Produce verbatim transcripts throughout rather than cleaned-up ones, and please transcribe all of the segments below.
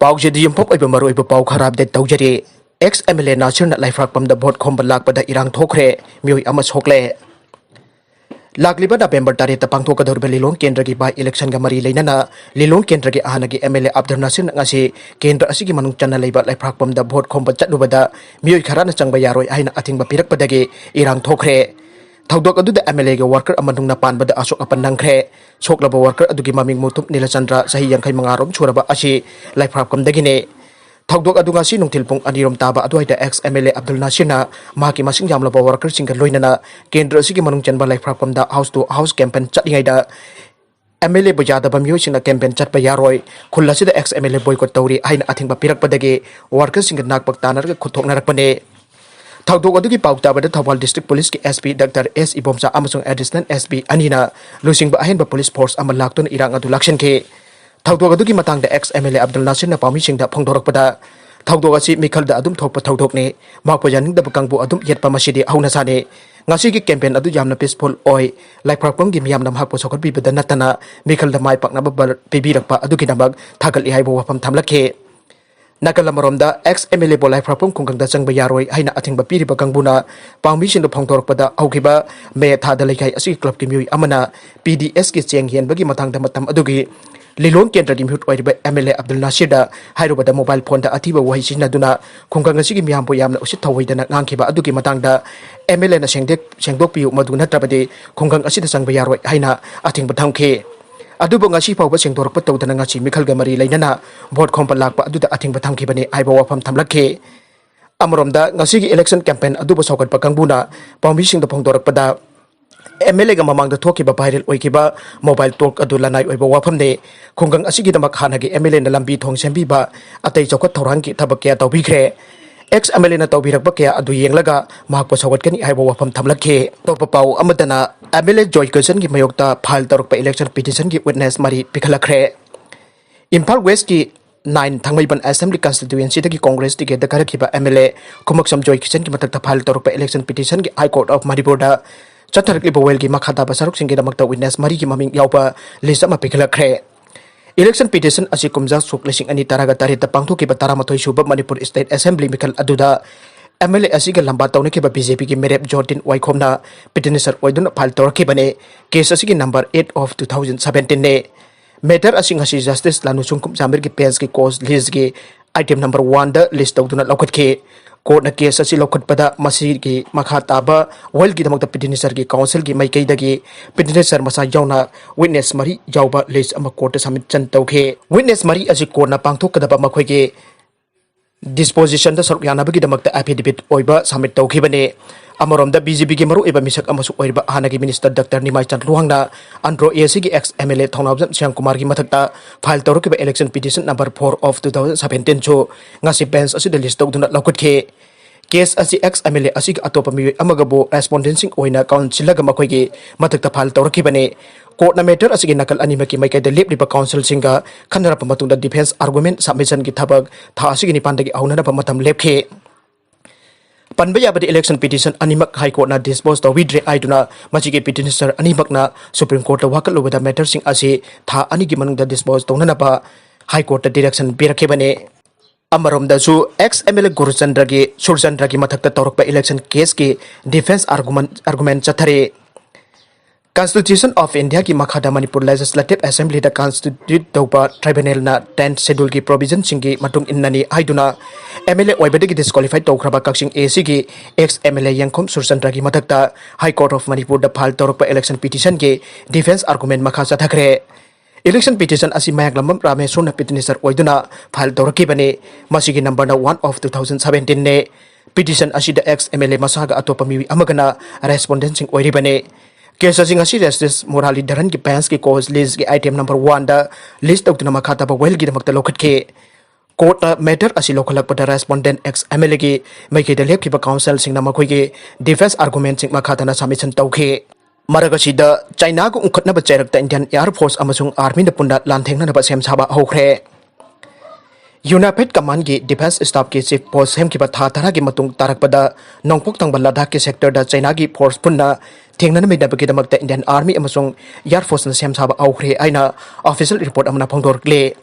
ꯄꯥꯎꯁꯤꯗ ꯌꯨꯝꯐꯝ ꯑꯣꯏꯕ ꯃꯔꯨꯑꯣꯏꯕ ꯄꯥꯎ ꯈꯔ ꯑꯞꯗꯦꯠ ꯇꯧꯖꯔꯤ꯫ ꯑꯦꯛꯁ ꯑꯦꯝ ꯑꯦꯜ ꯑꯦ ꯅꯥꯁꯤꯔꯅ ꯂꯩꯐ꯭ꯔꯥꯛꯄꯝꯗ ꯚꯣꯠ ꯈꯣꯝꯕ ꯂꯥꯛꯄꯗ ꯏꯔꯥꯡ ꯊꯣꯛꯈ꯭ꯔꯦ, ꯃꯤꯑꯣꯏ ꯑꯃ ꯁꯣꯛꯂꯦ꯫ ꯂꯥꯛꯂꯤꯕ ꯅꯕꯦꯝꯕꯔ ꯇꯔꯦꯠꯇ ꯄꯥꯡꯊꯣꯛꯀꯗꯧꯔꯤꯕ ꯂꯤꯂꯣꯡ ꯀꯦꯟꯗ꯭ꯔꯒꯤ ꯕꯥꯏ ꯏꯂꯦꯛꯁꯟꯒ ꯃꯔꯤ ꯂꯩꯅꯅ ꯂꯤꯂꯣꯡ ꯀꯦꯟꯗ꯭ꯔꯒꯤ ꯍꯥꯟꯅꯒꯤ ꯑꯦꯝ ꯑꯦꯜ ꯑꯦ ꯑꯕꯗꯨꯜ ꯅꯥꯁꯤꯔꯅ ꯉꯁꯤ ꯀꯦꯟꯗ꯭ꯔ ꯑꯁꯤꯒꯤ ꯃꯅꯨꯡ ꯆꯟꯅ ꯂꯩꯕ ꯂꯩꯐ꯭ꯔꯥꯛꯄꯝꯗ ꯚꯣꯠ ꯈꯣꯝꯕ ꯆꯠꯂꯨꯕꯗ ꯃꯤꯑꯣꯏ ꯈꯔꯅ ꯆꯪꯕ ꯌꯥꯔꯣꯏ ꯍꯥꯏꯅ ꯑꯊꯤꯡꯕ ꯄꯤꯔꯛꯄꯗꯒꯤ ꯏꯔꯥꯡ ꯊꯣꯛꯈ꯭ꯔꯦ꯫ ꯊꯧꯗꯣꯛ ꯑꯗꯨꯗ ꯑꯦꯝ ꯑꯦꯜ ꯑꯦꯒꯤ ꯋꯥꯔꯀꯔ ꯑꯃ ꯅꯨꯡꯅ ꯄꯥꯟꯕꯗ ꯑꯁꯣꯛ ꯑꯄꯟ ꯅꯪꯈ꯭ꯔꯦ꯫ ꯁꯣꯛꯂꯕ ꯋꯥꯔꯀꯔ ꯑꯗꯨꯒꯤ ꯃꯃꯤꯡ ꯃꯨꯊꯨꯞ ꯅꯤꯂꯆꯟꯗ꯭ꯔ, ꯆꯍꯤ ꯌꯥꯡꯈꯩ ꯃꯉꯥ ꯔꯣꯝ ꯁꯨꯔꯕ ꯑꯁꯤ ꯂꯩꯐ꯭ꯔꯥꯛꯄꯝꯗꯒꯤꯅꯤ꯫ ꯊꯧꯗꯣꯛ ꯑꯗꯨ ꯉꯁꯤ ꯅꯨꯡꯊꯤꯜ ꯄꯨꯡ ꯑꯅꯤ ꯔꯣꯝ ꯇꯥꯕ ꯑꯗꯨꯋꯥꯏꯗ ex M L A Abdul ꯅꯥꯁꯤꯔꯅ ꯃꯍꯥꯛꯀꯤ ꯃꯁꯤꯡ ꯌꯥꯝꯂꯕ ꯋꯥꯔꯀꯔꯁꯤꯡꯒ ꯂꯣꯏꯅꯅ ꯀꯦꯟꯗ꯭ꯔ ꯑꯁꯤꯒꯤ ꯃꯅꯨꯡ ꯆꯟꯕ ꯂꯩꯐ꯭ꯔꯥꯛꯄꯝꯗ ꯍꯥꯎꯁ ꯇꯨ ꯍꯥꯎꯁ ꯀꯦꯝꯄꯦꯟ ꯆꯠꯂꯤꯉꯩꯗ ꯑꯦꯝ ꯑꯦꯜ ꯑꯦꯕꯨ ꯌꯥꯗꯕ ꯃꯤꯑꯣꯏꯁꯤꯡꯅ ꯀꯦꯝꯄꯦꯟ ꯆꯠꯄ ꯌꯥꯔꯣꯏ, ꯈꯨꯜ ꯑꯁꯤꯗ ex M L A boycott ꯇꯧꯔꯤ ꯍꯥꯏꯅ ꯑꯊꯤꯡꯕ ꯄꯤꯔꯛꯄꯗꯒꯤ ꯋꯥꯔꯀꯔꯁꯤꯡꯒ ꯅꯥꯛꯄꯛ ꯇꯥꯟꯅꯔꯒ ꯈꯨꯠ ꯊꯣꯛꯅꯔꯛꯄꯅꯤ꯫ ꯊꯧꯗꯣꯛ ꯑꯗꯨꯒꯤ ꯄꯥꯎ ꯇꯥꯕꯗ ꯊꯧꯕꯥꯜ ꯗꯤꯁꯇ꯭ꯔꯤꯛ ꯄꯨꯂꯤꯁꯀꯤ ꯑꯦꯁ ꯄꯤ ꯗꯥꯛꯇꯔ ꯑꯦꯁ ꯏꯕꯣꯝꯆꯥ ꯑꯃꯁꯨꯡ ꯑꯦꯗꯤꯁꯅꯦꯜ ꯑꯦꯁ ꯄꯤ ꯑꯅꯤꯅ ꯂꯨꯆꯤꯡꯕ ꯑꯍꯦꯟꯕ ꯄꯨꯂꯤꯁ ꯐꯣꯔꯁ ꯑꯃ ꯂꯥꯛꯇꯨꯅ ꯏꯔꯥꯡ ꯑꯗꯨ ꯂꯥꯛꯁꯤꯟꯈꯤ꯫ ꯊꯧꯗꯣꯛ ꯑꯗꯨꯒꯤ ꯃꯇꯥꯡꯗ ex M L A Abdul ꯅꯥꯁꯤꯔꯅ ꯄꯥꯎꯃꯤꯁꯤꯡꯗ ꯐꯣꯡꯗꯣꯔꯛꯄꯗ, ꯊꯧꯗꯣꯛ ꯑꯁꯤ ꯃꯤꯈꯜꯗ ꯑꯗꯨꯝ ꯊꯣꯛꯄ ꯊꯧꯗꯣꯛꯅꯤ, ꯃꯍꯥꯛꯄꯨ ꯌꯥꯅꯤꯡꯗꯕ ꯀꯥꯡꯕꯨ ꯑꯗꯨꯝ ꯌꯦꯠꯄ ꯃꯁꯤꯗꯤ ꯍꯧꯅꯁꯥꯅꯤ꯫ ꯉꯁꯤꯒꯤ ꯀꯦꯝꯄꯦꯟ ꯑꯗꯨ ꯌꯥꯝꯅ ꯄꯤꯁꯐꯨꯜ ꯑꯣꯏ, ꯂꯩꯐ꯭ꯔꯥꯛꯄꯝꯒꯤ ꯃꯤꯌꯥꯝꯅ ꯃꯍꯥꯛꯄꯨ ꯁꯧꯒꯠꯄꯤꯕꯗ ꯅꯠꯇꯅ ꯃꯤꯈꯜꯗ ꯃꯥꯏ ꯄꯥꯛꯅꯕ ꯕꯜ ꯄꯤꯕꯤꯔꯛꯄ ꯑꯗꯨꯒꯤꯗꯃꯛ ꯊꯥꯒꯠꯂꯤ ꯍꯥꯏꯕ ꯋꯥꯐꯝ ꯊꯝꯂꯛꯈꯤ꯫ ꯅꯥꯀꯜ ꯑꯃꯔꯣꯝꯗ, ꯑꯦꯛꯁ ꯑꯦꯝ ꯑꯦꯜ ꯑꯦꯕꯨ ꯂꯥꯏꯐ꯭ꯔꯥꯛꯄꯝ ꯈꯨꯡꯒꯪꯗ ꯆꯪꯕ ꯌꯥꯔꯣꯏ ꯍꯥꯏꯅ ꯑꯊꯤꯡꯕ ꯄꯤꯔꯤꯕ ꯀꯥꯡꯕꯨꯅ ꯄꯥꯎꯃꯤꯁꯤꯡꯗ ꯐꯣꯡꯗꯣꯔꯛꯄꯗ, ꯍꯧꯈꯤꯕ ꯃꯦ ꯊꯥꯗ ꯂꯩꯀꯥꯏ ꯑꯁꯤꯒꯤ ꯀ꯭ꯂꯕꯀꯤ ꯃꯤꯑꯣꯏ ꯑꯃꯅ ꯄꯤ ꯗꯤ ꯑꯦꯁꯀꯤ ꯆꯦꯡ ꯌꯦꯟꯕꯒꯤ ꯃꯇꯥꯡꯗ ꯃꯇꯝ ꯑꯗꯨꯒꯤ ꯂꯤꯂꯣꯡ ꯀꯦꯟꯗ꯭ꯔꯒꯤ ꯃꯤꯍꯨꯠ ꯑꯣꯏꯔꯤꯕ ꯑꯦꯝ ꯑꯦꯜ ꯑꯦ ꯑꯕꯗꯨꯜ ꯅꯥꯁꯤꯔꯗ ꯍꯥꯏꯔꯨꯕꯗ, ꯃꯣꯕꯥꯏꯜ ꯐꯣꯟꯗ ꯑꯊꯤꯕ ꯋꯥꯍꯩ ꯁꯤꯖꯤꯟꯅꯗꯨꯅ ꯈꯨꯡꯒꯪ ꯑꯁꯤꯒꯤ ꯃꯤꯌꯥꯝꯕꯨ ꯌꯥꯝꯅ ꯎꯁꯤꯠ ꯊꯧꯑꯣꯏꯗꯅ ꯉꯥꯡꯈꯤꯕ ꯑꯗꯨꯒꯤ ꯃꯇꯥꯡꯗ ꯑꯦꯝ ꯑꯦꯜ ꯑꯦꯅ ꯁꯦꯡꯗꯦꯛ-, ꯁꯦꯡꯗꯣꯛꯄꯤꯌꯨ, ꯃꯗꯨ ꯅꯠꯇ꯭ꯔꯕꯗꯤ ꯈꯨꯡꯒꯪ ꯑꯁꯤꯗ ꯆꯪꯕ ꯌꯥꯔꯣꯏ ꯍꯥꯏꯅ ꯑꯊꯤꯡꯕ ꯊꯝꯈꯤ꯫ ꯑꯗꯨꯕꯨ ꯉꯁꯤ ꯐꯥꯎꯕ ꯁꯦꯡꯗꯣꯔꯛꯄ ꯇꯧꯗꯅ ꯉꯁꯤ ꯃꯤꯈꯜꯒ ꯃꯔꯤ ꯂꯩꯅꯅ ꯚꯣꯠ ꯈꯣꯝꯕ ꯂꯥꯛꯄ ꯑꯗꯨꯗ ꯑꯊꯤꯡꯕ ꯊꯝꯈꯤꯕꯅꯤ ꯍꯥꯏꯕ ꯋꯥꯐꯝ ꯊꯝꯂꯛꯈꯤ꯫ ꯑꯃꯔꯣꯝꯗ, ꯉꯁꯤꯒꯤ ꯏꯂꯦꯛꯁꯟ ꯀꯦꯝꯄꯦꯟ ꯑꯗꯨꯕꯨ ꯁꯧꯒꯠꯄ ꯀꯥꯡꯕꯨꯅ ꯄꯥꯎꯃꯤꯁꯤꯡꯗ ꯐꯣꯡꯗꯣꯔꯛꯄꯗ, ꯑꯦꯝ ꯑꯦꯜ ꯑꯦꯒ ꯃꯃꯥꯡꯗ ꯊꯣꯛꯈꯤꯕ ꯚꯥꯏꯔꯦꯜ ꯑꯣꯏꯈꯤꯕ ꯃꯣꯕꯥꯏꯜ ꯇꯣꯛ ꯑꯗꯨ ꯂꯅꯥꯏ ꯑꯣꯏꯕ ꯋꯥꯐꯝꯅꯤ꯫ ꯈꯨꯡꯒꯪ ꯑꯁꯤꯒꯤꯗꯃꯛ ꯍꯥꯟꯅꯒꯤ ꯑꯦꯝ ꯑꯦꯜ ꯑꯦꯅ ꯂꯝꯕꯤ ꯊꯣꯡ ꯁꯦꯝꯕꯤꯕ, ꯑꯇꯩ ꯆꯥꯎꯈꯠ ꯊꯧꯔꯥꯡꯒꯤ ꯊꯕꯛ ꯀꯌꯥ ꯇꯧꯕꯤꯈ꯭ꯔꯦ꯫ ꯑꯦꯛꯁ ꯑꯦꯝ ꯑꯦꯜ ꯑꯦꯅ ꯇꯧꯕꯤꯔꯛꯄ ꯀꯌꯥ ꯑꯗꯨ ꯌꯦꯡꯂꯒ ꯃꯍꯥꯛꯄꯨ ꯁꯧꯒꯠꯀꯅꯤ ꯍꯥꯏꯕ ꯋꯥꯐꯝ ꯊꯝꯂꯛꯈꯤ꯫ ꯑꯇꯣꯞꯄ ꯄꯥꯎ ꯑꯃꯗꯅ, ꯑꯦꯝ ꯑꯦꯜ ꯑꯦ ꯖꯣꯏ ꯀꯤꯁꯟꯒꯤ ꯃꯥꯌꯣꯛꯇ ꯐꯥꯏꯜ ꯇꯧꯔꯛꯄ ꯏꯂꯦꯛꯁꯟ ꯄꯤꯇꯤꯁꯟꯒꯤ ꯋꯤꯠꯅꯦꯁ ꯃꯔꯤ ꯄꯤꯈꯠꯂꯛꯈ꯭ꯔꯦ꯫ ꯏꯝꯐꯥꯜ ꯋꯦꯁꯀꯤ ꯅꯥꯏꯟ ꯊꯥꯡꯃꯩꯕꯟ ꯑꯁꯦꯝꯕ꯭ꯂꯤ ꯀꯟꯁꯇꯤꯇ꯭ꯋꯦꯟꯁꯤꯗꯒꯤ ꯀꯣꯡꯒ꯭ꯔꯦꯁ ꯇꯤꯀꯦꯠꯇ ꯀꯥꯔꯛꯈꯤꯕ M L A Khumukcham Joy ꯀꯤꯁꯟꯒꯤ ꯃꯊꯛꯇ ꯐꯥꯏꯜ ꯇꯧꯔꯛꯄ ꯏꯂꯦꯛꯁꯟ ꯄꯤꯇꯤꯁꯟꯒꯤ ꯍꯥꯏ ꯀꯣꯔꯠ ꯑꯣꯐ ꯃꯅꯤꯄꯨꯔꯗ ꯆꯠꯊꯔꯛꯂꯤꯕ ꯋꯦꯜꯒꯤ ꯃꯈꯥ ꯇꯥꯕ ꯁꯔꯨꯛꯁꯤꯡꯒꯤꯗꯃꯛꯇ ꯋꯤꯠꯅꯦꯁ ꯃꯔꯤꯒꯤ ꯃꯃꯤꯡ ꯌꯥꯎꯕ ꯂꯤꯁ ꯑꯃ ꯄꯤꯈꯠꯂꯛꯈ꯭ꯔꯦ꯫ Election petition ꯑꯁꯤ ꯀꯨꯝꯖꯥ ꯁꯣꯛ ꯂꯤꯁꯤꯡ ꯑꯅꯤ ꯇꯔꯥꯒ ꯇꯔꯦꯠꯇ ꯄꯥꯡꯊꯣꯛꯈꯤꯕ ꯇꯔꯥꯃꯥꯊꯣꯏ ꯁꯨꯕ ꯃꯅꯤꯄꯨꯔ State Assembly ꯃꯤꯈꯜ ꯑꯗꯨꯗ MLA ꯑꯁꯤꯒ ꯂꯝꯕꯥ ꯇꯧꯅꯈꯤꯕ BJPꯒꯤ ꯃꯤꯔꯦꯞ ꯖꯣꯔꯗꯤꯟ ꯋꯥꯏꯈꯣꯝꯅ petitioner ꯑꯣꯏꯗꯨꯅ file ꯇꯧꯔꯛꯈꯤꯕꯅꯤ꯫ Case ꯑꯁꯤꯒꯤ number eight of two thousand seventeenꯅꯤ꯫ Matter ꯑꯁꯤ ꯉꯁꯤ Justice ꯂꯥꯅꯨꯁꯨꯡ ꯈꯨꯝꯖꯥꯃꯤꯔꯒꯤ benchꯀꯤ cause listꯀꯤ item number oneꯗ list ꯇꯧꯗꯨꯅ ꯂꯧꯈꯠꯈꯤ꯫ Courtꯅ case ꯑꯁꯤ ꯂꯧꯈꯠꯄꯗ ꯃꯁꯤꯒꯤ ꯃꯈꯥ ꯇꯥꯕ ꯋꯥꯌꯦꯜꯒꯤꯗꯃꯛꯇ petitionerꯒꯤ counselꯒꯤ ꯃꯥꯏꯀꯩꯗꯒꯤ petitioner ꯃꯁꯥ ꯌꯥꯎꯅ witness ꯃꯔꯤ ꯌꯥꯎꯕ list ꯑꯃ courtꯇ submission ꯇꯧꯈꯤ꯫ Witness ꯃꯔꯤ ꯑꯁꯤ courtꯅ ꯄꯥꯡꯊꯣꯛꯀꯗꯕ ꯃꯈꯣꯏꯒꯤ dispositionꯗ ꯁꯔꯨꯛ ꯌꯥꯅꯕꯒꯤꯗꯃꯛꯇ affidavit ꯑꯣꯏꯕ submit ꯇꯧꯈꯤꯕꯅꯤ꯫ ꯑꯃꯔꯣꯝꯗ BJPꯒꯤ ꯃꯔꯨꯑꯣꯏꯕ ꯃꯤꯁꯛ ꯑꯃꯁꯨ ꯑꯣꯏꯔꯤꯕ ꯍꯥꯟꯅꯒꯤ minister Doctor ꯅꯤꯃꯥꯏꯆꯟ ꯂꯨꯋꯥꯡꯅ Andro ACꯒꯤ ex MLA ꯊꯧꯅꯥꯎꯖꯝ ꯁ꯭ꯌꯥꯝꯀꯨꯃꯥꯔꯒꯤ ꯃꯊꯛꯇ file ꯇꯧꯔꯛꯈꯤꯕ election petition number four of two thousand seventeenꯁꯨ ꯉꯁꯤ bench ꯑꯁꯤꯗ list ꯇꯧꯗꯨꯅ ꯂꯧꯈꯠꯈꯤ꯫ Case ꯑꯁꯤ ex MLA ꯑꯁꯤꯒ ꯑꯇꯣꯞꯄ ꯃꯤꯑꯣꯏ ꯑꯃꯒꯕꯨ respondentꯁꯤꯡ ꯑꯣꯏꯅ counselꯒ ꯃꯈꯣꯏꯒꯤ ꯃꯊꯛꯇ file ꯇꯧꯔꯛꯈꯤꯕꯅꯤ꯫ Courtꯅ matter ꯑꯁꯤꯒꯤ ꯅꯥꯀꯜ ꯑꯅꯤꯃꯛꯀꯤ ꯃꯥꯏꯀꯩꯗ ꯂꯦꯞꯂꯤꯕ counselꯁꯤꯡꯒ ꯈꯟꯅꯔꯕ ꯃꯇꯨꯡꯗ defence argument submissionꯒꯤ ꯊꯕꯛ ꯊꯥ ꯑꯁꯤꯒꯤ ꯅꯤꯄꯥꯟꯗꯒꯤ ꯍꯧꯅꯅꯕ ꯃꯇꯝ ꯂꯦꯞꯈꯤ꯫ ꯄꯟꯕ ꯌꯥꯕꯗꯤ election petition ꯑꯅꯤꯃꯛ High Courtꯅ dispose ꯇꯧꯕꯤꯗ꯭ꯔꯦ ꯍꯥꯏꯗꯨꯅ ꯃꯁꯤꯒꯤ petitioner ꯑꯅꯤꯃꯛꯅ Supreme Courtꯇ ꯋꯥꯀꯠꯂꯨꯕꯗ matterꯁꯤꯡ ꯑꯁꯤ ꯊꯥ ꯑꯅꯤꯒꯤ ꯃꯅꯨꯡꯗ dispose ꯇꯧꯅꯅꯕ High Courtꯇ direction ꯄꯤꯔꯛꯈꯤꯕꯅꯤ꯫ ꯑꯃꯔꯣꯝꯗꯁꯨ ex MLA ꯒꯨꯔꯨꯆꯟꯗ꯭ꯔꯒꯤ, ꯁꯨꯔꯆꯟꯗ꯭ꯔꯒꯤ ꯃꯊꯛꯇ ꯇꯧꯔꯛꯄ election caseꯀꯤ defence argument, argument ꯆꯠꯊꯔꯤ꯫ Constitution of Indiaꯒꯤ ꯃꯈꯥꯗ ꯃꯅꯤꯄꯨꯔ Legislative Assemblyꯗ constitute ꯇꯧꯕ tribunalꯅ tenth scheduleꯒꯤ provisionꯁꯤꯡꯒꯤ ꯃꯇꯨꯡ ꯏꯟꯅꯅꯤ ꯍꯥꯏꯗꯨꯅ MLA ꯑꯣꯏꯕꯗꯒꯤ disqualify ꯇꯧꯈ꯭ꯔꯕ ꯀꯛꯆꯤꯡ ACꯒꯤ ex MLA ꯌꯦꯡꯈꯣꯝ ꯁꯨꯔꯆꯟꯗ꯭ꯔꯒꯤ ꯃꯊꯛꯇ High Court of Manipurꯗ file ꯇꯧꯔꯛꯄ election petitionꯒꯤ defence argument ꯃꯈꯥ ꯆꯠꯊꯈ꯭ꯔꯦ꯫ Election petition ꯑꯁꯤ ꯃꯌꯥꯡꯂꯝꯕꯝ ꯔꯥꯃꯦꯁꯣꯔꯅ petitioner ꯑꯣꯏꯗꯨꯅ file ꯇꯧꯔꯛꯈꯤꯕꯅꯤ꯫ ꯃꯁꯤꯒꯤ numberꯅ one of two thousand seventeenꯅꯤ꯫ Petition ꯑꯁꯤꯗ ex MLA ꯃꯁꯥꯒ ꯑꯇꯣꯞꯄ ꯃꯤꯑꯣꯏ ꯑꯃꯒꯅ respondentꯁꯤꯡ ꯑꯣꯏꯔꯤꯕꯅꯤ꯫ Case ꯑꯁꯤ ꯉꯁꯤ Justice ꯃꯨꯔꯥꯂꯤꯙꯔꯟꯒꯤ benchꯀꯤ cause listꯀꯤ item number oneꯗ list ꯇꯧꯗꯨꯅ ꯃꯈꯥ ꯇꯥꯕ ꯋꯥꯌꯦꯜꯒꯤꯗꯃꯛꯇ ꯂꯧꯈꯠꯈꯤ꯫ Courtꯅ matter ꯑꯁꯤ ꯂꯧꯈꯠꯂꯛꯄꯗ respondent ex MLAꯒꯤ ꯃꯥꯏꯀꯩꯗ ꯂꯦꯞꯈꯤꯕ counselꯁꯤꯡꯅ ꯃꯈꯣꯏꯒꯤ defence argumentꯁꯤꯡ ꯃꯈꯥ ꯇꯥꯅ submission ꯇꯧꯈꯤ꯫ ꯃꯔꯛ ꯑꯁꯤꯗ ꯆꯥꯏꯅꯥꯒ ꯎꯪꯈꯠꯅꯕ ꯆꯩꯔꯛꯇ Indian Air Force ꯑꯃꯁꯨꯡ armyꯅ ꯄꯨꯟꯅ ꯂꯥꯟꯊꯦꯡꯅꯅꯕ ꯁꯦꯝ ꯁꯥꯕ ꯍꯧꯈ꯭ꯔꯦ꯫ Unified Commandꯀꯤ defence staffꯀꯤ chief post ꯁꯦꯝꯈꯤꯕ ꯊꯥ ꯇꯔꯥꯒꯤ ꯃꯇꯨꯡ ꯇꯥꯔꯛꯄꯗ ꯅꯣꯡꯄꯣꯛ ꯊꯪꯕ ꯂꯗꯥꯈꯀꯤ sectorꯗ ꯆꯥꯏꯅꯥꯒꯤ force ꯄꯨꯟꯅ ꯊꯦꯡꯅꯃꯤꯟꯅꯕꯒꯤꯗꯃꯛꯇ Indian Army ꯑꯃꯁꯨꯡ Air Forceꯅ ꯁꯦꯝ ꯁꯥꯕ ꯍꯧꯈ꯭ꯔꯦ ꯍꯥꯏꯅ official report ꯑꯃꯅ ꯐꯣꯡꯗꯣꯔꯛꯂꯦ꯫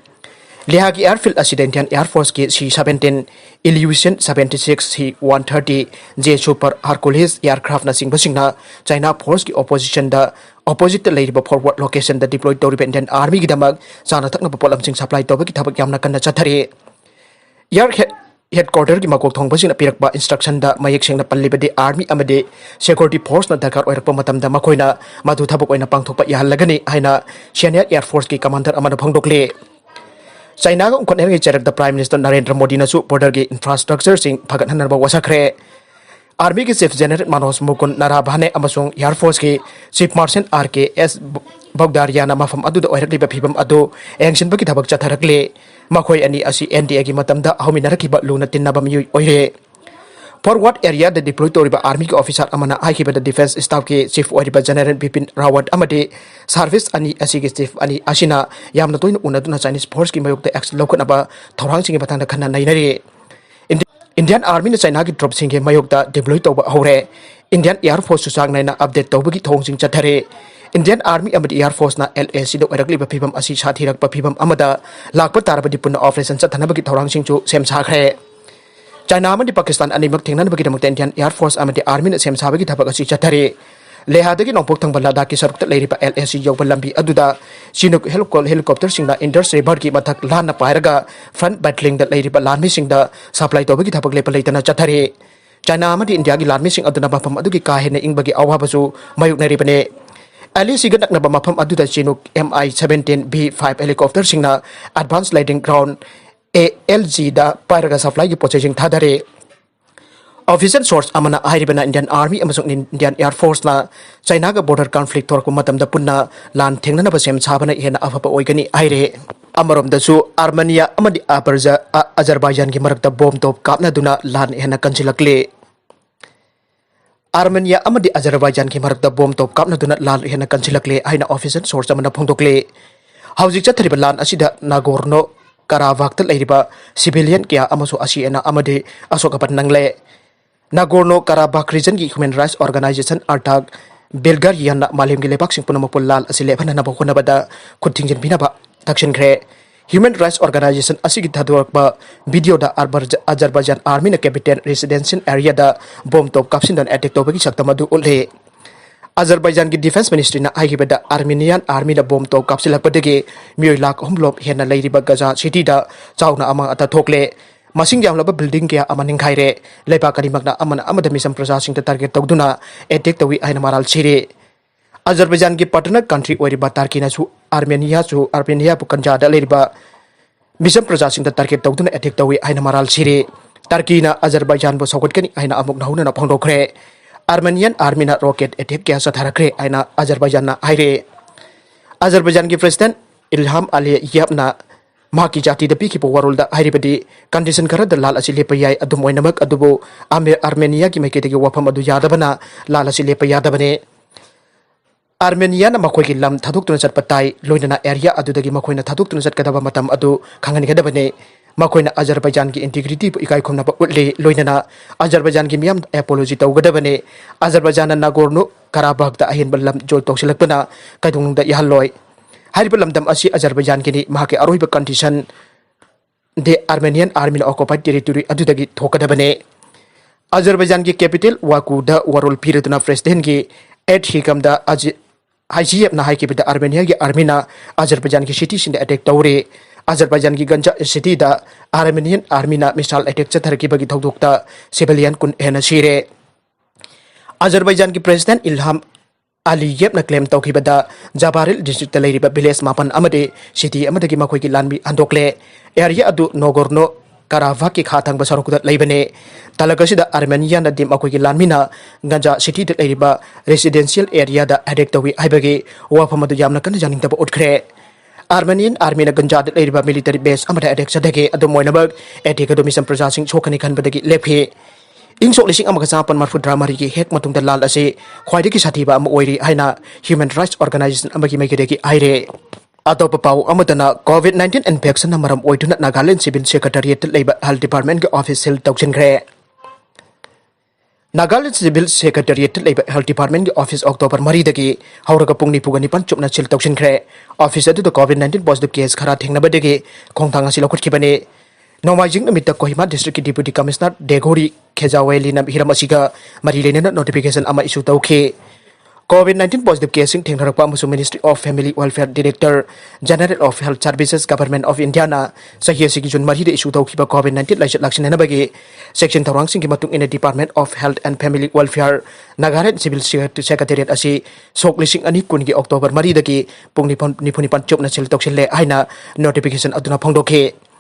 ꯂꯦꯍꯥꯒꯤ airfield ꯑꯁꯤꯗ Indian Air Forceꯀꯤ C seventeen, Ilyushin seventy six, C one thirty, J Super, Hercules aircraftꯅ ꯆꯤꯡꯕꯁꯤꯡꯅ China forceꯀꯤ oppositionꯗ, oppositeꯇ ꯂꯩꯔꯤꯕ forward locationꯗ deploy ꯇꯧꯔꯤꯕ Indian Armyꯒꯤꯗꯃꯛ ꯆꯥꯅ ꯊꯛꯅꯕ ꯄꯣꯠꯂꯝꯁꯤꯡ supply ꯇꯧꯕꯒꯤ ꯊꯕꯛ ꯌꯥꯝꯅ ꯀꯟꯅ ꯆꯠꯊꯔꯤ꯫ Air head-, headquarterꯒꯤ ꯃꯀꯣꯛ ꯊꯣꯡꯕꯁꯤꯡꯅ ꯄꯤꯔꯛꯄ instructionꯗ ꯃꯌꯦꯛ ꯁꯦꯡꯅ ꯄꯜꯂꯤꯕꯗꯤ army ꯑꯃꯗꯤ security forceꯅ ꯗꯔꯀꯥꯔ ꯑꯣꯏꯔꯛꯄ ꯃꯇꯝꯗ ꯃꯈꯣꯏꯅ ꯃꯗꯨ ꯊꯕꯛ ꯑꯣꯏꯅ ꯄꯥꯡꯊꯣꯛꯄ ꯌꯥꯍꯜꯂꯒꯅꯤ ꯍꯥꯏꯅ senior Air Forceꯀꯤ commander ꯑꯃꯅ ꯐꯣꯡꯗꯣꯛꯂꯤ꯫ ꯆꯥꯏꯅꯥꯒ ꯎꯪꯈꯠꯅꯔꯤꯉꯩ ꯆꯩꯔꯛꯇ Prime Minister ꯅꯔꯦꯟꯗ꯭ꯔ ꯃꯣꯗꯤꯅꯁꯨ borderꯒꯤ infrastructureꯁꯤꯡ ꯐꯒꯠꯍꯟꯅꯕ ꯋꯥꯁꯛꯈ꯭ꯔꯦ꯫ Armyꯒꯤ Chief General Manoj Mukund Naravane ꯑꯃꯁꯨꯡ Air Forceꯀꯤ Chief Marshal R K S ꯕꯧꯗꯥꯔꯤꯌꯥꯅ ꯃꯐꯝ ꯑꯗꯨꯗ ꯑꯣꯏꯔꯛꯂꯤꯕ ꯐꯤꯕꯝ ꯑꯗꯨ ꯌꯦꯡꯁꯤꯟꯕꯒꯤ ꯊꯕꯛ ꯆꯠꯊꯔꯛꯂꯤ꯫ ꯃꯈꯣꯏ ꯑꯅꯤ ꯑꯁꯤ NDAꯒꯤ ꯃꯇꯝꯗ ꯍꯧꯃꯤꯟꯅꯔꯛꯈꯤꯕ ꯂꯨꯅ ꯇꯤꯟꯅꯕ ꯃꯤꯑꯣꯏ ꯑꯣꯏꯔꯦ꯫ Forward areaꯗ deploy ꯇꯧꯔꯤꯕ armyꯒꯤ officer ꯑꯃꯅ ꯍꯥꯏꯈꯤꯕꯗ defence staffꯀꯤ chief ꯑꯣꯏꯔꯤꯕ General Bipin Rawat ꯑꯃꯗꯤ service ꯑꯅꯤ ꯑꯁꯤꯒꯤ chief ꯑꯅꯤ ꯑꯁꯤꯅ ꯌꯥꯝꯅ ꯇꯣꯏꯅ ꯎꯅꯗꯨꯅ Chinese forceꯀꯤ ꯃꯥꯌꯣꯛꯇ action ꯂꯧꯈꯠꯅꯕ ꯊꯧꯔꯥꯡꯁꯤꯡꯒꯤ ꯃꯇꯥꯡꯗ ꯈꯟꯅ ꯅꯩꯅꯔꯤ꯫ Indi-, Indian Armyꯅ Chinaꯒꯤ troopꯁꯤꯡꯒꯤ ꯃꯥꯌꯣꯛꯇ deploy ꯇꯧꯕ ꯍꯧꯔꯦ꯫ Indian Air Forceꯁꯨ ꯆꯥꯡ ꯅꯥꯏꯅ update ꯇꯧꯕꯒꯤ ꯊꯧꯑꯣꯡꯁꯤꯡ ꯆꯠꯊꯔꯤ꯫ Indian Army ꯑꯃꯗꯤ Air Forceꯅ LACꯗ ꯑꯣꯏꯔꯛꯂꯤꯕ ꯐꯤꯕꯝ ꯑꯁꯤ ꯁꯥꯊꯤꯔꯛꯄ ꯐꯤꯕꯝ ꯑꯃꯗ ꯂꯥꯛꯄ ꯇꯥꯔꯕꯗꯤ ꯄꯨꯟꯅ operation ꯆꯠꯊꯅꯕꯒꯤ ꯊꯧꯔꯥꯡꯁꯤꯡꯁꯨ ꯁꯦꯝ ꯁꯥꯈ꯭ꯔꯦ꯫ ꯆꯥꯏꯅꯥ ꯑꯃꯗꯤ ꯄꯥꯀꯤꯁꯇꯥꯟ ꯑꯅꯤꯃꯛ ꯊꯦꯡꯅꯅꯕꯒꯤꯗꯃꯛꯇ Indian Air Force ꯑꯃꯗꯤ Armyꯅ ꯁꯦꯝ ꯁꯥꯕꯒꯤ ꯊꯕꯛ ꯑꯁꯤ ꯆꯠꯊꯔꯤ꯫ ꯂꯦꯍꯥꯗꯒꯤ ꯅꯣꯡꯄꯣꯛ ꯊꯪꯕ ꯂꯗꯥꯈꯀꯤ ꯁꯔꯨꯛꯇ ꯂꯩꯔꯤꯕ LAC ꯌꯧꯕ ꯂꯝꯕꯤ ꯑꯗꯨꯗ Chinook helico-, helicopterꯁꯤꯡꯅ Indus Riverꯒꯤ ꯃꯊꯛ ꯂꯥꯟꯅ ꯄꯥꯏꯔꯒ front battalineꯗ ꯂꯩꯔꯤꯕ ꯂꯥꯟꯃꯤꯁꯤꯡꯗ supply ꯇꯧꯕꯒꯤ ꯊꯕꯛ ꯂꯦꯞꯄ ꯂꯩꯇꯅ ꯆꯠꯊꯔꯤ꯫ ꯆꯥꯏꯅꯥ ꯑꯃꯗꯤ ꯏꯟꯗꯤꯌꯥꯒꯤ ꯂꯥꯟꯃꯤꯁꯤꯡ ꯑꯗꯨꯅ ꯃꯐꯝ ꯑꯗꯨꯒꯤ ꯀꯥ ꯍꯦꯟꯅ ꯏꯪꯕꯒꯤ ꯑꯋꯥꯕꯁꯨ ꯃꯥꯌꯣꯛꯅꯔꯤꯕꯅꯤ꯫ LACꯒ ꯅꯛꯅꯕ ꯃꯐꯝ ꯑꯗꯨꯗ Chinook MI seventeen B five helicopterꯁꯤꯡꯅ Advanced Landing Ground, ALGꯗ ꯄꯥꯏꯔꯒ supplyꯒꯤ ꯄꯣꯠꯆꯩꯁꯤꯡ ꯊꯥꯗꯔꯦ꯫ Official source ꯑꯃꯅ ꯍꯥꯏꯔꯤꯕꯅ Indian Army ꯑꯃꯁꯨꯡ Indian Air Forceꯅ ꯆꯥꯏꯅꯥꯒ border conflict ꯊꯣꯔꯛꯄ ꯃꯇꯝꯗ ꯄꯨꯟꯅ ꯂꯥꯟ ꯊꯦꯡꯅꯅꯕ ꯁꯦꯝ ꯁꯥꯕꯅ ꯍꯦꯟꯅ ꯑꯐꯕ ꯑꯣꯏꯒꯅꯤ ꯍꯥꯏꯔꯦ꯫ ꯑꯃꯔꯣꯝꯗꯁꯨ Armenia ꯑꯃꯗꯤ ꯑꯕꯔꯖ-, ꯑ-, Azerbaijanꯒꯤ ꯃꯔꯛꯇ bomb ꯇꯣꯞ ꯀꯥꯞꯅꯗꯨꯅ ꯂꯥꯟ ꯍꯦꯟꯅ ꯀꯟꯁꯤꯜꯂꯛꯂꯦ꯫ Armenia ꯑꯃꯗꯤ Azerbaijanꯒꯤ ꯃꯔꯛꯇ bomb ꯇꯣꯞ ꯀꯥꯞꯅꯗꯨꯅ ꯂꯥꯟ ꯍꯦꯟꯅ ꯀꯟꯁꯤꯜꯂꯛꯂꯦ ꯍꯥꯏꯅ official source ꯑꯃꯅ ꯐꯣꯡꯗꯣꯛꯂꯦ꯫ ꯍꯧꯖꯤꯛ ꯆꯠꯊꯔꯤꯕ ꯂꯥꯟ ꯑꯁꯤꯗ Nagorno Karabakhꯇ ꯂꯩꯔꯤꯕ civilian ꯀꯌꯥ ꯑꯃꯁꯨ ꯑꯁꯤ ꯑꯅꯥ ꯑꯃꯗꯤ ꯑꯁꯣꯛ ꯑꯄꯟ ꯅꯪꯂꯦ꯫ Nagorno Karabakh regionꯒꯤ human rights organization ꯑꯔꯇꯥꯛ ꯕꯜꯒꯦꯔꯤꯌꯥꯅ ꯃꯥꯂꯦꯝꯒꯤ ꯂꯩꯕꯥꯛꯁꯤꯡ ꯄꯨꯝꯅꯃꯛꯄꯨ ꯂꯥꯜ ꯑꯁꯤ ꯂꯦꯞꯍꯟꯅꯅꯕ ꯍꯣꯠꯅꯕꯗ ꯈꯨꯠ ꯊꯤꯡꯖꯤꯟꯕꯤꯅꯕ ꯊꯛꯁꯤꯟꯈ꯭ꯔꯦ꯫ Human Rights Organization ꯑꯁꯤꯒꯤ ꯊꯥꯗꯣꯔꯛꯄ ꯚꯤꯗꯤꯑꯣꯗ ꯑꯥꯔꯕꯔ-, ꯑꯖꯔꯕꯥꯏꯖꯥꯟ ꯑꯥꯔꯃꯤꯅ capital residential areaꯗ ꯕꯣꯝ ꯇꯣꯞ ꯀꯥꯞꯁꯤꯟꯗꯨꯅ attack ꯇꯧꯕꯒꯤ ꯁꯛꯇꯝ ꯑꯗꯨ ꯎꯠꯂꯤ꯫ ꯑꯖꯔꯕꯥꯏꯖꯥꯟꯒꯤ Defence Ministryꯅ ꯍꯥꯏꯈꯤꯕꯗ, ꯑꯥꯔꯃꯦꯅꯤꯌꯥꯟ ꯑꯥꯔꯃꯤꯅ ꯕꯣꯝ ꯇꯣꯞ ꯀꯥꯞꯁꯤꯜꯂꯛꯄꯗꯒꯤ ꯃꯤꯑꯣꯏ ꯂꯥꯈ ꯑꯍꯨꯝ ꯂꯣꯝ ꯍꯦꯟꯅ ꯂꯩꯔꯤꯕ ꯒꯖꯥ ꯁꯤꯇꯤꯗ ꯆꯥꯎꯅ ꯑꯃꯥꯡ ꯑꯇꯥ ꯊꯣꯛꯂꯦ꯫ ꯃꯁꯤꯡ ꯌꯥꯝꯂꯕ building ꯀꯌꯥ ꯑꯃ ꯅꯤꯡꯈꯥꯏꯔꯦ꯫ ꯂꯩꯕꯥꯛ ꯑꯅꯤꯃꯛꯅ ꯑꯃꯅ ꯑꯃꯗ ꯃꯤꯆꯝ ꯄ꯭ꯔꯖꯥꯁꯤꯡꯗ target ꯇꯧꯗꯨꯅ attack ꯇꯧꯏ ꯍꯥꯏꯅ ꯃꯔꯥꯜ ꯁꯤꯔꯤ꯫ ꯑꯖꯔꯕꯥꯏꯖꯥꯟꯒꯤ partner country ꯑꯣꯏꯔꯤꯕ ꯇꯔꯀꯤꯅꯁꯨ ꯑꯥꯔꯃꯦꯅꯤꯌꯥꯁꯨ, ꯑꯥꯔꯃꯦꯅꯤꯌꯥꯕꯨ ꯒꯟꯖꯥꯗ ꯂꯩꯔꯤꯕ ꯃꯤꯆꯝ ꯄ꯭ꯔꯖꯥꯁꯤꯡꯗ target ꯇꯧꯗꯨꯅ attack ꯇꯧꯏ ꯍꯥꯏꯅ ꯃꯔꯥꯜ ꯁꯤꯔꯤ꯫ ꯇꯔꯀꯤꯅ ꯑꯖꯔꯕꯥꯏꯖꯥꯟꯕꯨ ꯁꯧꯒꯠꯀꯅꯤ ꯍꯥꯏꯅ ꯑꯃꯨꯛ ꯍꯟꯅ ꯐꯣꯡꯗꯣꯛꯈ꯭ꯔꯦ꯫ ꯑꯥꯔꯃꯦꯅꯤꯌꯥꯟ ꯑꯥꯔꯃꯤꯅ rocket attack ꯀꯌꯥ ꯆꯠꯊꯔꯛꯈ꯭ꯔꯦ ꯍꯥꯏꯅ ꯑꯖꯔꯕꯥꯏꯖꯥꯟꯅ ꯍꯥꯏꯔꯦ꯫ ꯑꯖꯔꯕꯥꯏꯖꯥꯟꯒꯤ President ꯏꯜꯍꯥꯝ ꯑꯂꯤꯌꯦꯚꯅ ꯃꯍꯥꯛꯀꯤ ꯖꯥꯇꯤꯗ ꯄꯤꯈꯤꯕ ꯋꯥꯔꯣꯜꯗ ꯍꯥꯏꯔꯤꯕꯗꯤ, condition ꯈꯔꯗ ꯂꯥꯜ ꯑꯁꯤ ꯂꯦꯞꯄ ꯌꯥꯏ, ꯑꯗꯨꯝ ꯑꯣꯏꯅꯃꯛ ꯑꯗꯨꯕꯨ ꯑꯥꯔꯃꯦ-, ꯑꯥꯔꯃꯦꯅꯤꯌꯥꯒꯤ ꯃꯥꯏꯀꯩꯗꯒꯤ ꯋꯥꯐꯝ ꯑꯗꯨ ꯌꯥꯗꯕꯅ ꯂꯥꯜ ꯑꯁꯤ ꯂꯦꯞꯄ ꯌꯥꯗꯕꯅꯤ꯫ ꯑꯥꯔꯃꯦꯅꯤꯌꯥꯅ ꯃꯈꯣꯏꯒꯤ ꯂꯝ ꯊꯥꯗꯣꯛꯇꯨꯅ ꯆꯠꯄ ꯇꯥꯏ, ꯂꯣꯏꯅꯅ area ꯑꯗꯨꯗꯒꯤ ꯃꯈꯣꯏꯅ ꯊꯥꯗꯣꯛꯇꯨꯅ ꯆꯠꯀꯗꯕ ꯃꯇꯝ ꯑꯗꯨ ꯈꯪꯍꯟꯒꯗꯕꯅꯤ꯫ ꯃꯈꯣꯏꯅ ꯑꯖꯔꯕꯥꯏꯖꯥꯟꯒꯤ integrityꯕꯨ ꯏꯀꯥꯏ ꯈꯨꯝꯅꯕ ꯎꯠꯂꯤ, ꯂꯣꯏꯅꯅ ꯑꯖꯔꯕꯥꯏꯖꯥꯟꯒꯤ ꯃꯤꯌꯥꯝꯗ apology ꯇꯧꯒꯗꯕꯅꯤ꯫ ꯑꯖꯔꯕꯥꯏꯖꯥꯟꯅ ꯅꯥꯒꯣꯔꯅꯣ ꯀꯥꯔꯥꯕꯥꯈꯇ ꯑꯍꯦꯟꯕ ꯂꯝ ꯖꯣꯏꯟ ꯇꯧꯁꯤꯜꯂꯛꯄꯅ ꯀꯩꯗꯧꯅꯨꯡꯗ ꯌꯥꯍꯜꯂꯣꯏ꯫ ꯍꯥꯏꯔꯤꯕ ꯂꯝꯗꯝ ꯑꯁꯤ ꯑꯖꯔꯕꯥꯏꯖꯥꯟꯒꯤꯅꯤ, ꯃꯍꯥꯛꯀꯤ ꯑꯔꯣꯏꯕ condition ꯗꯤ Armenian Armyꯅ occupied territory ꯑꯗꯨꯗꯒꯤ ꯊꯣꯛꯀꯗꯕꯅꯤ꯫ ꯑꯖꯔꯕꯥꯏꯖꯥꯟꯒꯤ capital ꯋꯥꯀꯨꯗ ꯋꯥꯔꯣꯜ ꯄꯤꯔꯗꯨꯅ Presidentꯀꯤ ꯑꯦꯠ ꯍꯤꯀꯝꯗ ꯑꯖꯤ-, IGFꯅ ꯍꯥꯏꯈꯤꯕꯗ, ꯑꯥꯔꯃꯦꯅꯤꯌꯥꯒꯤ ꯑꯥꯔꯃꯤꯅ ꯑꯖꯔꯕꯥꯏꯖꯥꯟꯒꯤ cityꯁꯤꯡꯗ attack ꯇꯧꯔꯦ꯫ ꯑꯖꯔꯕꯥꯏꯖꯥꯟꯒꯤ ganja cityꯗ Armenian Armyꯅ missile attack ꯆꯠꯊꯔꯛꯈꯤꯕꯒꯤ ꯊꯧꯗꯣꯛꯇ civilian ꯀꯨꯟ ꯍꯦꯟꯅ ꯁꯤꯔꯦ꯫ ꯑꯖꯔꯕꯥꯏꯖꯥꯟꯒꯤ President ꯏꯜꯍꯥꯝ ꯑꯂꯤꯌꯦꯚꯅ claim ꯇꯧꯈꯤꯕꯗ, ꯖꯥꯕꯥꯔꯤꯜ districtꯇ ꯂꯩꯔꯤꯕ village ꯃꯥꯄꯟ ꯑꯃꯗꯤ city ꯑꯃꯗꯒꯤ ꯃꯈꯣꯏꯒꯤ ꯂꯥꯟꯃꯤ ꯍꯟꯗꯣꯛꯂꯦ꯫ Area ꯑꯗꯨ ꯅꯣꯒꯣꯔꯅꯣ ꯀꯥꯔꯥꯕꯥꯈꯀꯤ ꯈꯥ ꯊꯪꯕ ꯁꯔꯨꯛꯇ ꯂꯩꯕꯅꯤ꯫ ꯇꯥꯂꯛ ꯑꯁꯤꯗ ꯑꯥꯔꯃꯦꯅꯤꯌꯥꯅꯗꯤ ꯃꯈꯣꯏꯒꯤ ꯂꯥꯟꯃꯤꯅ ꯒꯟꯖꯥ cityꯗ ꯂꯩꯔꯤꯕ residential areaꯗ attack ꯇꯧꯏ ꯍꯥꯏꯕꯒꯤ ꯋꯥꯐꯝ ꯑꯗꯨ ꯌꯥꯝꯅ ꯀꯟꯅ ꯌꯥꯅꯤꯡꯗꯕ ꯎꯠꯈ꯭ꯔꯦ꯫ Armenian Armyꯅ ꯒꯟꯖꯥꯗ ꯂꯩꯔꯤꯕ military base ꯑꯃꯗ attack ꯆꯠꯊꯈꯤ꯫ ꯑꯗꯨꯝ ꯑꯣꯏꯅꯃꯛ, attack ꯑꯗꯨ ꯃꯤꯆꯝ ꯄ꯭ꯔꯖꯥꯁꯤꯡ ꯁꯣꯛꯀꯅꯤ ꯈꯟꯕꯗꯒꯤ ꯂꯦꯞꯈꯤ꯫ ꯏꯪ ꯁꯣꯛ ꯂꯤꯁꯤꯡ ꯑꯃꯒ ꯆꯥꯃꯥꯄꯟ ꯃꯔꯤꯐꯨꯇꯔꯥ ꯃꯔꯤꯒꯤ ꯍꯦꯛ ꯃꯇꯨꯡꯗ ꯂꯥꯜ ꯑꯁꯤ ꯈ꯭ꯋꯥꯏꯗꯒꯤ ꯁꯥꯊꯤꯕ ꯑꯃ ꯑꯣꯏꯔꯤ ꯍꯥꯏꯅ Human Rights Organization ꯑꯃꯒꯤ ꯃꯥꯏꯀꯩꯗꯒꯤ ꯍꯥꯏꯔꯦ꯫ ꯑꯇꯣꯞꯄ ꯄꯥꯎ ꯑꯃꯗꯅ, COVID nineteen infectionꯅ ꯃꯔꯝ ꯑꯣꯏꯗꯨꯅ ꯅꯥꯒꯥꯂꯦꯟ Civil Secretariatꯇ ꯂꯩꯕ Health Departmentꯀꯤ office seal ꯇꯧꯁꯤꯟꯈ꯭ꯔꯦ꯫ ꯅꯥꯒꯥꯂꯦꯟ ꯁꯤꯚꯤꯜ ꯁꯦꯀ꯭ꯔꯦꯇꯔꯤꯌꯦꯠꯇ ꯂꯩꯕ ꯍꯦꯜꯊ ꯗꯤꯄꯥꯔꯠꯃꯦꯟꯒꯤ ꯑꯣꯐꯤꯁ ꯑꯣꯛꯇꯣꯕꯔ ꯃꯔꯤꯗꯒꯤ ꯍꯧꯔꯒ ꯄꯨꯡ ꯅꯤꯐꯨꯒ ꯅꯤꯄꯥꯟ ꯆꯨꯞꯅ ꯁꯤꯜ ꯇꯧꯁꯤꯟꯈ꯭ꯔꯦ꯫ ꯑꯣꯐꯤꯁ ꯑꯗꯨꯗ ꯀꯣꯚꯤꯗ ꯅꯥꯏꯟꯇꯤꯟ ꯄꯣꯖꯤꯇꯤꯚ ꯀꯦꯁ ꯈꯔ ꯊꯦꯡꯅꯕꯗꯒꯤ ꯈꯣꯡꯊꯥꯡ ꯑꯁꯤ ꯂꯧꯈꯠꯈꯤꯕꯅꯤ꯫ ꯅꯣꯡꯃꯥꯏꯖꯤꯡ ꯅꯨꯃꯤꯠꯇ ꯀꯣꯍꯤꯃꯥ ꯗꯤꯁꯇ꯭ꯔꯤꯛꯀꯤ ꯗꯤꯄꯨꯇꯤ ꯀꯃꯤꯁꯅꯔ ꯗꯦꯒꯣꯔꯤ ꯈꯦꯖꯥꯋꯦꯂꯤꯅ ꯍꯤꯔꯝ ꯑꯁꯤꯒ ꯃꯔꯤ ꯂꯩꯅꯅ ꯅꯣꯇꯤꯐꯤꯀꯦꯁꯟ ꯑꯃ ꯏꯁꯨ ꯇꯧꯈꯤ꯫ ꯀꯣꯚꯤꯗ ꯅꯥꯏꯟꯇꯤꯟ ꯄꯣꯖꯤꯇꯤꯚ ꯀꯦꯁꯁꯤꯡ ꯊꯦꯡꯅꯔꯛꯄ ꯑꯃꯁꯨꯡ Ministry of Family Welfare, Director General of Health Services, Government of Indiaꯅ ꯆꯍꯤ ꯑꯁꯤꯒꯤ ꯖꯨꯟ ꯃꯔꯤꯗ ꯏꯁꯨ ꯇꯧꯈꯤꯕ ꯀꯣꯚꯤꯗ ꯅꯥꯏꯟꯇꯤꯟ ꯂꯥꯏꯆꯠ ꯂꯥꯛꯁꯤꯟꯅꯅꯕꯒꯤ ꯆꯦꯛꯁꯤꯟ ꯊꯧꯔꯥꯡꯁꯤꯡꯒꯤ ꯃꯇꯨꯡ ꯏꯟꯅ Department of Health and Family Welfare, Nagaland civil secretariat ꯑꯁꯤ ꯁꯣꯛ ꯂꯤꯁꯤꯡ ꯑꯅꯤ ꯀꯨꯟꯒꯤ ꯑꯣꯛꯇꯣꯕꯔ ꯃꯔꯤꯗꯒꯤ ꯄꯨꯡ ꯅꯤꯐꯨ ꯅꯤꯄꯥꯟ ꯆꯨꯞꯅ ꯁꯤꯜ ꯇꯧꯁꯤꯜꯂꯦ ꯍꯥꯏꯅ ꯅꯣꯇꯤꯐꯤꯀꯦꯁꯟ ꯑꯗꯨꯅ ꯐꯣꯡꯗꯣꯛꯈꯤ꯫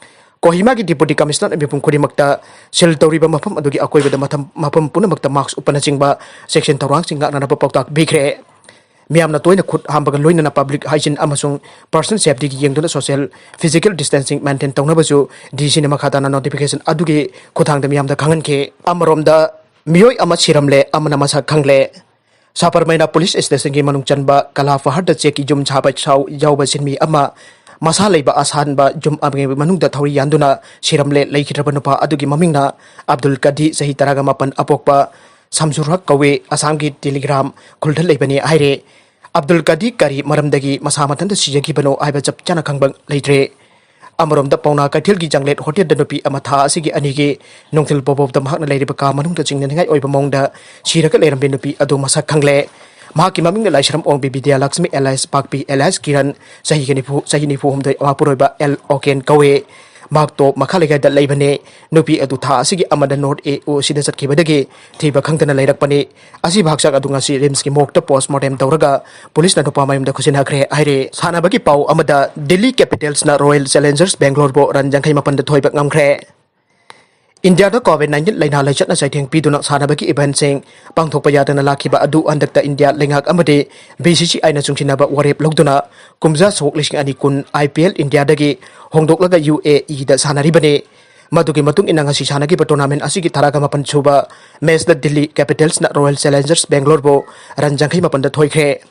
ꯀꯣꯍꯤꯃꯥꯒꯤ ꯗꯤꯄꯨꯇꯤ ꯀꯃꯤꯁꯅꯔꯅ ꯃꯤꯄꯨꯝ ꯈꯨꯗꯤꯡꯃꯛꯇ ꯁꯤꯜ ꯇꯧꯔꯤꯕ ꯃꯐꯝ ꯑꯗꯨꯒꯤ ꯑꯀꯣꯏꯕꯗ ꯃꯐꯝ ꯃꯐꯝ ꯄꯨꯝꯅꯃꯛꯇ ꯃꯥꯁꯛ ꯎꯞꯄꯅꯆꯤꯡꯕ ꯆꯦꯛꯁꯤꯟ ꯊꯧꯔꯥꯡꯁꯤꯡ ꯉꯥꯛꯅꯅꯕ ꯄꯥꯎꯇꯥꯛ ꯄꯤꯈ꯭ꯔꯦ꯫ ꯃꯤꯌꯥꯝꯅ ꯇꯣꯏꯅ ꯈꯨꯠ ꯍꯥꯝꯕꯒ ꯂꯣꯏꯅꯅ ꯄꯕ꯭ꯂꯤꯛ ꯍꯥꯏꯖꯤꯟ ꯑꯃꯁꯨꯡ ꯄꯔꯁꯅꯦꯜ ꯁꯦꯐꯇꯤꯒꯤ ꯌꯦꯡꯗꯨꯅ ꯁꯣꯁꯤꯌꯦꯜ ꯐꯤꯖꯤꯀꯦꯜ ꯗꯤꯁꯇꯦꯟꯁꯤꯡ ꯃꯦꯟꯇꯦꯟ ꯇꯧꯅꯕꯁꯨ ꯗꯤ ꯁꯤꯅ ꯃꯈꯥ ꯇꯥꯅ ꯅꯣꯇꯤꯐꯤꯀꯦꯁꯟ ꯑꯗꯨꯒꯤ ꯈꯨꯠꯊꯥꯡꯗ ꯃꯤꯌꯥꯝꯗ ꯈꯪꯍꯟꯈꯤ꯫ ꯑꯃꯔꯣꯝꯗ, ꯃꯤꯑꯣꯏ ꯑꯃ ꯁꯤꯔꯝꯂꯦ, ꯑꯃꯅ ꯃꯁꯛ ꯈꯪꯂꯦ꯫ ꯁꯥꯄꯔꯃꯩꯅ ꯄꯨꯂꯤꯁ ꯁ꯭ꯇꯦꯁꯟꯒꯤ ꯃꯅꯨꯡ ꯆꯟꯕ ꯀꯂꯥ ꯐꯍꯔꯗ ꯆꯦꯛꯀꯤ ꯌꯨꯝ ꯁꯥꯕ ꯁꯥꯎ ꯌꯥꯎꯕ ꯁꯤꯟꯃꯤ ꯑꯃ ꯃꯁꯥ ꯂꯩꯕ ꯑꯁꯥꯟꯕ ꯌꯨꯝ ꯑꯃꯒꯤ ꯃꯅꯨꯡꯗ ꯊꯧꯔꯤ ꯌꯥꯟꯗꯨꯅ ꯁꯤꯔꯝꯂꯦ꯫ ꯂꯩꯈꯤꯗ꯭ꯔꯕ ꯅꯨꯄꯥ ꯑꯗꯨꯒꯤ ꯃꯃꯤꯡꯅ ꯑꯕꯗꯨꯜ ꯀꯗꯤ, ꯆꯍꯤ ꯇꯔꯥꯒ ꯃꯥꯄꯟ, ꯑꯄꯣꯛꯄ ꯁꯝꯁꯨꯔ ꯍꯛ ꯀꯧꯏ꯫ ꯑꯁꯥꯝꯒꯤ ꯇꯦꯂꯤꯒ꯭ꯔꯥꯝ ꯈꯨꯜꯗ ꯂꯩꯕꯅꯤ ꯍꯥꯏꯔꯦ꯫ ꯑꯕꯗꯨꯜ ꯀꯗꯤ ꯀꯔꯤ ꯃꯔꯝꯗꯒꯤ ꯃꯁꯥ ꯃꯊꯟꯇ ꯁꯤꯖꯈꯤꯕꯅꯣ ꯍꯥꯏꯕ ꯆꯞ ꯆꯥꯅ ꯈꯪꯕ ꯂꯩꯇ꯭ꯔꯦ꯫ ꯑꯃꯔꯣꯝꯗ, ꯄꯥꯎꯅꯥ ꯀꯩꯊꯦꯜꯒꯤ ꯖꯪꯂꯦꯠ ꯍꯣꯇꯦꯜꯗ ꯅꯨꯄꯤ ꯑꯃ ꯊꯥ ꯑꯁꯤꯒꯤ ꯑꯅꯤꯒꯤ ꯅꯨꯡꯊꯤꯜ ꯄꯣꯕꯣꯞꯇ ꯃꯍꯥꯛꯅ ꯂꯩꯔꯤꯕ ꯀꯥ ꯃꯅꯨꯡꯗ ꯆꯤꯡꯅꯅꯤꯡꯉꯥꯏ ꯑꯣꯏꯕ ꯃꯑꯣꯡꯗ ꯁꯤꯔꯒ ꯂꯩꯔꯝꯕꯤ ꯅꯨꯄꯤ ꯑꯗꯨ ꯃꯁꯛ ꯈꯪꯂꯦ꯫ ꯃꯍꯥꯛꯀꯤ ꯃꯃꯤꯡꯅ ꯂꯥꯏꯁ꯭ꯔꯝ ꯑꯣꯡꯕꯤ ꯕꯤꯗ꯭ꯌꯥꯂꯛꯁꯃꯤ alias ꯄꯥꯛꯄꯤ alias ꯀꯤꯔꯟ, ꯆꯍꯤꯒ ꯅꯤꯐꯨ, ꯆꯍꯤ ꯅꯤꯐꯨ ꯍꯨꯝꯗꯣꯏ, ꯃꯄꯨꯔꯣꯏꯕ ꯑꯦꯜ ꯑꯣꯀꯦꯟ ꯀꯧꯏ꯫ ꯃꯍꯥꯛꯇꯣ ꯃꯈꯥ ꯂꯩꯀꯥꯏꯗ ꯂꯩꯕꯅꯦ꯫ ꯅꯨꯄꯤ ꯑꯗꯨ ꯊꯥ ꯑꯁꯤꯒꯤ ꯑꯃꯗ ꯅꯣꯔꯠ ꯑꯦ ꯑꯣ ꯁꯤꯗ ꯆꯠꯈꯤꯕꯗꯒꯤ ꯊꯤꯕ ꯈꯪꯗꯅ ꯂꯩꯔꯛꯄꯅꯤ꯫ ꯑꯁꯤꯕ ꯍꯛꯆꯥꯡ ꯑꯗꯨ ꯉꯁꯤ ꯔꯤꯝꯁꯀꯤ ꯃꯣꯔꯒꯇ ꯄꯣꯁꯃꯣꯔꯇꯦꯝ ꯇꯧꯔꯒ ꯄꯨꯂꯤꯁꯅ ꯅꯨꯄꯥ ꯃꯌꯨꯝꯗ ꯈꯨꯠꯁꯤꯟꯅꯈ꯭ꯔꯦ ꯍꯥꯏꯔꯦ꯫ ꯁꯥꯟꯅꯕꯒꯤ ꯄꯥꯎ ꯑꯃꯗ, ꯗꯤꯜꯂꯤ ꯀꯦꯄꯤꯇꯦꯜꯁꯅ ꯔꯣꯌꯦꯜ ꯆꯦꯂꯦꯟꯖꯔꯁ ꯕꯦꯡꯒ꯭ꯂꯣꯔꯕꯨ ꯔꯟ ꯌꯥꯡꯈꯩ ꯃꯥꯄꯟꯗ ꯊꯣꯏꯕ ꯉꯝꯈ꯭ꯔꯦ꯫ ꯏꯟꯗꯤꯌꯥꯗ ꯀꯣꯚꯤꯗ ꯅꯥꯏꯟꯇꯤꯟ ꯂꯥꯏꯅꯥ ꯂꯥꯏꯆꯠꯅ ꯆꯩꯊꯦꯡ ꯄꯤꯗꯨꯅ ꯁꯥꯟꯅꯕꯒꯤ ꯏꯚꯦꯟꯠꯁꯤꯡ ꯄꯥꯡꯊꯣꯛꯄ ꯌꯥꯗꯅ ꯂꯥꯛꯈꯤꯕ ꯑꯗꯨ ꯍꯟꯗꯛꯇ ꯏꯟꯗꯤꯌꯥ ꯂꯩꯉꯥꯛ ꯑꯃꯗꯤ ꯕꯤ ꯁꯤ ꯁꯤ ꯑꯥꯏꯅ ꯆꯨꯡꯁꯤꯟꯅꯕ ꯋꯥꯔꯦꯞ ꯂꯧꯗꯨꯅ ꯀꯨꯝꯖꯥ ꯁꯣꯛ ꯂꯤꯁꯤꯡ ꯑꯅꯤ ꯀꯨꯟ ꯑꯥꯏ ꯄꯤ ꯑꯦꯜ ꯏꯟꯗꯤꯌꯥꯗꯒꯤ ꯍꯣꯡꯗꯣꯛꯂꯒ ꯌꯨ ꯑꯦ ꯏꯗ ꯁꯥꯟꯅꯔꯤꯕꯅꯤ꯫ ꯃꯗꯨꯒꯤ ꯃꯇꯨꯡ ꯏꯟꯅ ꯉꯁꯤ ꯁꯥꯟꯅꯈꯤꯕ ꯇꯣꯔꯅꯥꯃꯦꯟꯠ ꯑꯁꯤꯒꯤ ꯇꯔꯥꯒ ꯃꯥꯄꯟ ꯁꯨꯕ ꯃꯦꯆꯇ ꯗꯤꯜꯂꯤ ꯀꯦꯄꯤꯇꯦꯜꯁꯅ ꯔꯣꯌꯦꯜ ꯆꯦꯂꯦꯟꯖꯔꯁ ꯕꯦꯡꯒ꯭ꯂꯣꯔꯕꯨ ꯔꯟ ꯌꯥꯡꯈꯩ ꯃꯥꯄꯟꯗ ꯊꯣꯏꯈ꯭ꯔꯦ꯫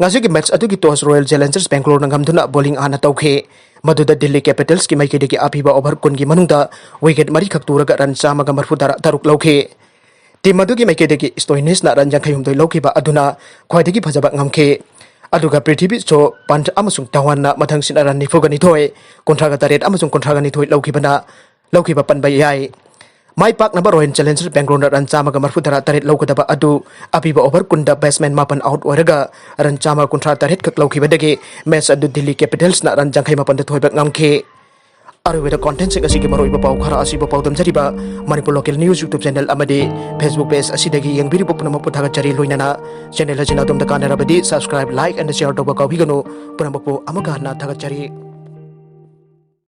ꯉꯁꯤꯒꯤ ꯃꯦꯆ ꯑꯗꯨꯒꯤ ꯇꯣꯁ ꯔꯣꯌꯦꯜ ꯆꯦꯂꯦꯟꯖꯔꯁ ꯕꯦꯡꯒ꯭ꯂꯣꯔꯅ ꯉꯝꯗꯨꯅ ꯕꯣꯂꯤꯡ ꯍꯥꯟꯅ ꯇꯧꯈꯤ꯫ ꯃꯗꯨꯗ ꯗꯤꯜꯂꯤ ꯀꯦꯄꯤꯇꯦꯜꯁꯀꯤ ꯃꯥꯏꯀꯩꯗꯒꯤ ꯑꯄꯤꯕ ꯑꯣꯚꯔ ꯀꯨꯟꯒꯤ ꯃꯅꯨꯡꯗ ꯋꯤꯀꯦꯠ ꯃꯔꯤꯈꯛ ꯇꯨꯔꯒ ꯔꯟ ꯆꯥꯝꯃꯒ ꯃꯔꯤꯐꯨ ꯇꯔꯥ ꯇꯔꯨꯛ ꯂꯧꯈꯤ꯫ ꯇꯤꯝ ꯑꯗꯨꯒꯤ ꯃꯥꯏꯀꯩꯗꯒꯤ ꯁ꯭ꯇꯣꯏꯅꯤꯁꯅ ꯔꯟ ꯌꯥꯡꯈꯩ ꯍꯨꯝꯗꯣꯏ ꯂꯧꯈꯤꯕ ꯑꯗꯨꯅ ꯈ꯭ꯋꯥꯏꯗꯒꯤ ꯐꯖꯕ ꯉꯝꯈꯤ꯫ ꯑꯗꯨꯒ ꯄ꯭ꯔꯤꯊꯤꯕꯤ ꯁꯣ, ꯄꯟꯠ ꯑꯃꯁꯨꯡ ꯙꯋꯟꯅ ꯃꯊꯪꯁꯤꯠꯅ ꯔꯟ ꯅꯤꯐꯨꯒ ꯅꯤꯊꯣꯏ, ꯀꯨꯟꯊ꯭ꯔꯥꯒ ꯇꯔꯦꯠ ꯑꯃꯁꯨꯡ ꯀꯨꯟꯊ꯭ꯔꯥꯒ ꯅꯤꯊꯣꯏ ꯂꯧꯈꯤꯕꯅ ꯂꯧꯈꯤꯕ ꯄꯟꯕ ꯌꯥꯏ꯫ ꯃꯥꯏ ꯄꯥꯛꯅꯕ ꯔꯣꯌꯦꯜ ꯆꯦꯂꯦꯟꯖꯔ ꯕꯦꯡꯒ꯭ꯂꯣꯔꯅ ꯔꯟ ꯆꯥꯝꯃꯒ ꯃꯔꯐꯨ ꯇꯔꯥ ꯇꯔꯦꯠ ꯂꯧꯒꯗꯕ ꯑꯗꯨ ꯑꯄꯤꯕ ꯑꯣꯚꯔ ꯀꯨꯟꯗ ꯕꯦꯠꯁꯃꯦꯟ ꯃꯥꯄꯟ ꯑꯥꯎꯠ ꯑꯣꯏꯔꯒ ꯔꯟ ꯆꯥꯝꯃ ꯀꯨꯟꯊ꯭ꯔꯥ ꯇꯔꯦꯠ ꯈꯛ ꯂꯧꯈꯤꯕꯗꯒꯤ ꯃꯦꯆ ꯑꯗꯨ ꯗꯤꯜꯂꯤ ꯀꯦꯄꯤꯇꯦꯜꯁꯅ ꯔꯟ ꯌꯥꯡꯈꯩ ꯃꯥꯄꯟꯗ ꯊꯣꯏꯕ ꯉꯝꯈꯤ꯫ ꯑꯔꯣꯏꯕꯗ ꯀꯣꯟꯇꯦꯟꯁꯤꯡ ꯑꯁꯤꯒꯤ ꯃꯔꯨꯑꯣꯏꯕ ꯄꯥꯎ ꯈꯔ ꯑꯁꯤꯕꯨ ꯄꯥꯎꯗꯝꯖꯔꯤꯕ Manipur local news YouTube channel ꯑꯃꯗꯤ ꯐꯦꯁꯕꯨꯛ ꯄꯦꯖ ꯑꯁꯤꯗꯒꯤ ꯌꯦꯡꯕꯤꯔꯤꯕ ꯄꯨꯝꯅꯃꯛꯄꯨ ꯊꯥꯒꯠꯆꯔꯤ꯫ ꯂꯣꯏꯅꯅ ꯆꯦꯅꯦꯜ ꯑꯁꯤꯅ ꯑꯗꯣꯝꯗ ꯀꯥꯟꯅꯔꯕꯗꯤ subscribe, like and share ꯇꯧꯕ ꯀꯥꯎꯕꯤꯒꯅꯨ꯫ ꯄꯨꯝꯅꯃꯛꯄꯨ ꯑꯃꯨꯛꯀ ꯍꯟꯅ ꯊꯥꯒꯠꯆꯔꯤ꯫